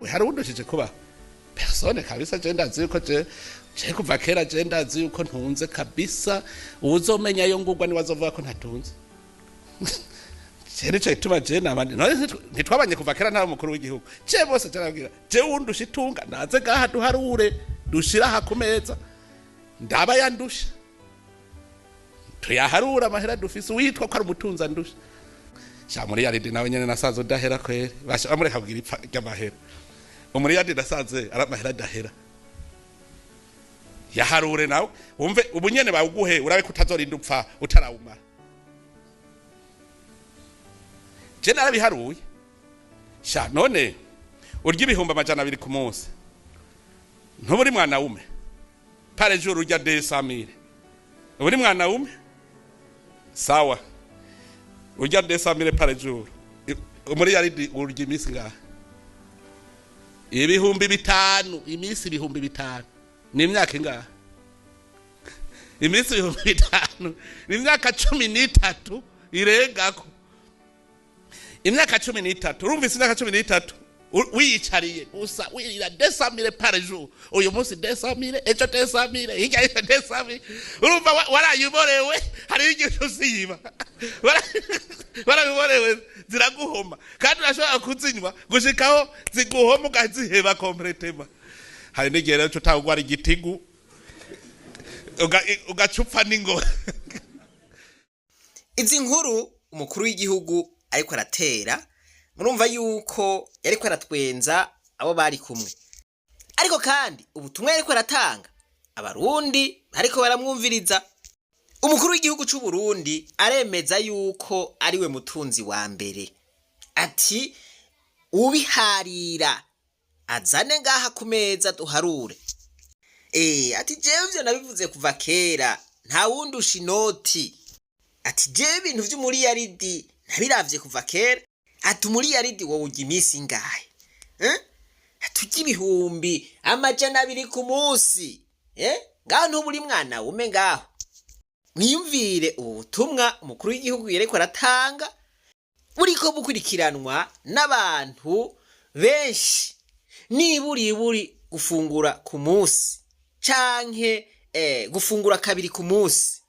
Hari uwundushije kubaho? Personne kabisa. Je ndazi yuko je kuva kera, je ndazi yuko ntunze kabisa. Uwuzomenya yo ngugwa niwe azovuga ko ntatunze. Je nico gituma je nabandi none ntitwabanye kuva kera, nta mukuru w'igihugu. Je bose je nabwira, je wundusha itunga naze ngaha duharure, dushira aha ku meza, ndaba yandusha, tuyaharura amahera dufise. Uwitwa ko ari umutunzi andusha. Sha, muri yaridi nawe nyene nasaze udahera kweri. Basha bamureka kugira ipfa ry'amahera. Umuriyadi nasaze ari amahera adahera. Yaharure nawe wumve, ubu nyene bawuguhe, urabe ko utazorinda upfa utarawumara. Je narabiharuye sha. None urya 200,000 ku munsi, ntuburi mwana wume? Par jour urya 200,000, uri mwana wume? Sawa, urya 200,000 par jour, muri yaridi urya iminsi ngaha 5000. Iminsi 5000 ni imyaka ingahe? Iminsi 5000 ni imyaka 13 irengako, imyaka 13. Urumvise, imyaka 13 wiyicariye gusa, wirira 200,000 par jour. Uyu munsi 200,000, ejo 200,000, hirya y'ejo 200,000. Urumva warayiborewe. Hariho igihe usiba warabiborewe, ziraguhoma, kandi urashobora kuzinywa gushikaho ziguhoma ukaziheba complètement. Hari n'igihe rero utagwara igitigu, ugacupfa n'ingora. Izi nkuru umukuru w'igihugu ariko aratera, murumva yuko yariko aratwenza abo bari kumwe, ariko kandi ubutumwa yariko aratanga Abarundi bariko baramwumviriza. Umukuru w'igihugu c'u Burundi aremeza yuko ariwe mutunzi wa mbere, ati ubiharira azane ngaha ku meza duharure. Ati jewe ivyo nabivuze kuva kera, nta wundusha inoti. Ati jewe ibintu vy'umuriyaridi ntabiravye kuva kera. Ati umuriyaridi wowe urya iminsi ingahe, eh? Ati urya 200,000 ku munsi, eh? Ngaho ntuburi mwana wume? Ngaho mwiyumvire ubu butumwa umukuru w'igihugu yereko aratanga buriko bukurikiranwa n'abantu benshi. Niburiburi gufungura ku munsi canke gufungura kabiri ku munsi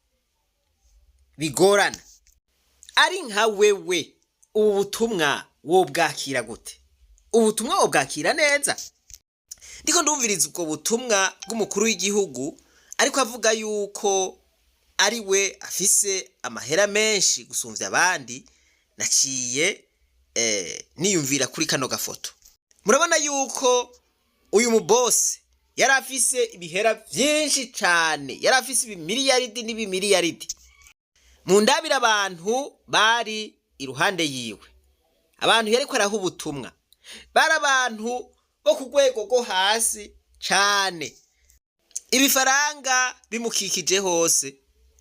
bigorana, ari nka wewe, ubu butumwa wobwakira gute? Ubutumwa wobwakira neza? Ndiko ndumviriza ubwo butumwa bw'umukuru w'igihugu, ariko avuga yuko ari we afise amahera menshi gusumvya abandi, naciye niyumvira kuri kano gafoto. Murabona yuko uyu mubosi yari afise ibihera vyinshi cane, yari afise ibimiliyaridi n'ibimiliyaridi. Mu ndabira abantu bari iruhande yiwe, abantu yariko araha ubutumwa, bari abantu bo ku rwego rwo hasi cane, ibifaranga bimukikije hose.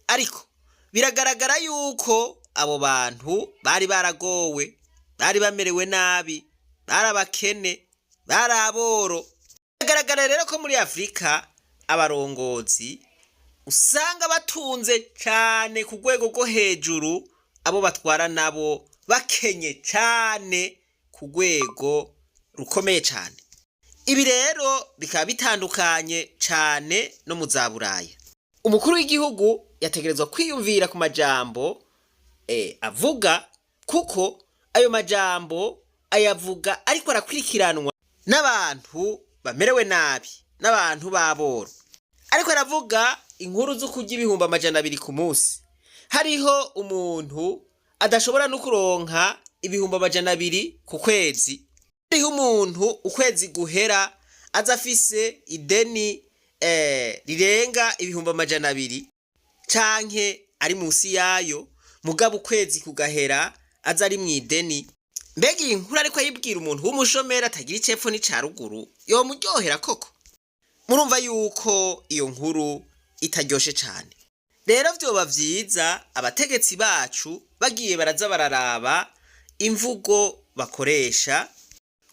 Ariko biragaragara yuko abo bantu bari baragowe, bari bamerewe nabi, bari abakene, bari aboro. Biragaragara rero ko muri Afurika abarongozi usanga batunze cane ku rwego rwo hejuru, abo batwara nabo bakenye cane ku rwego rukomeye cane. Ibi rero bikaba bitandukanye cane no mu za Buraya. Umukuru w'igihugu yategerezwa kwiyumvira ku majambo avuga, kuko ayo majambo ayavuga ariko arakurikiranwa n'abantu bamerewe nabi, n'abantu b'aboro. Ariko aravuga inkuru zo kurya 200,000 ku munsi, hariho umuntu adashobora no kuronka 200,000 ku kwezi, hariho umuntu ukwezi guhera aza afise ideni rirenga 200,000 canke ari musi yayo, mugabo ukwezi kugahera aza ari mw'ideni. Mbega iyi nkuru ariko ayibwira umuntu w'umushomeri atagira icepfo n'ica ruguru, yomuryohera koko? Murumva yuko iyo nkuru itaryoshe cane. Rero vyoba vyiza abategetsi bacu bagiye baraza bararaba imvugo bakoresha,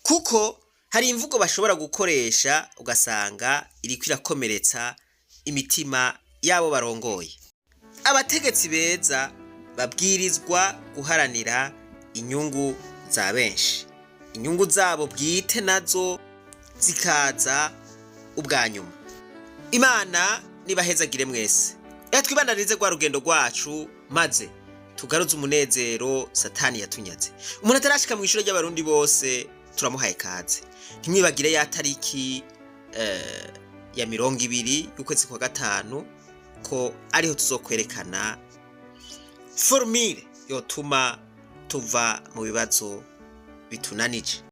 kuko hari imvugo bashobora gukoresha ugasanga iriko irakomeretsa imitima y'abo barongoye. Abategetsi beza babwirizwa guharanira inyungu za benshi, inyungu zabo bwite nazo. Zikaza ubwa nyuma. Imana nibahezagire mwese. Reka twibandanirize rwa rugendo rwacu, maze tugaruze umunezero Satani yatunyaze. Umuntu atarashika mu ishuri ry'Abarundi bose, turamuhaye kaze. Ntimwibagire ya tariki ya 20 y'ukwezi kwa gatanu, ko ariho tuzokwerekana formule yotuma tuva mu bibazo bitunanije.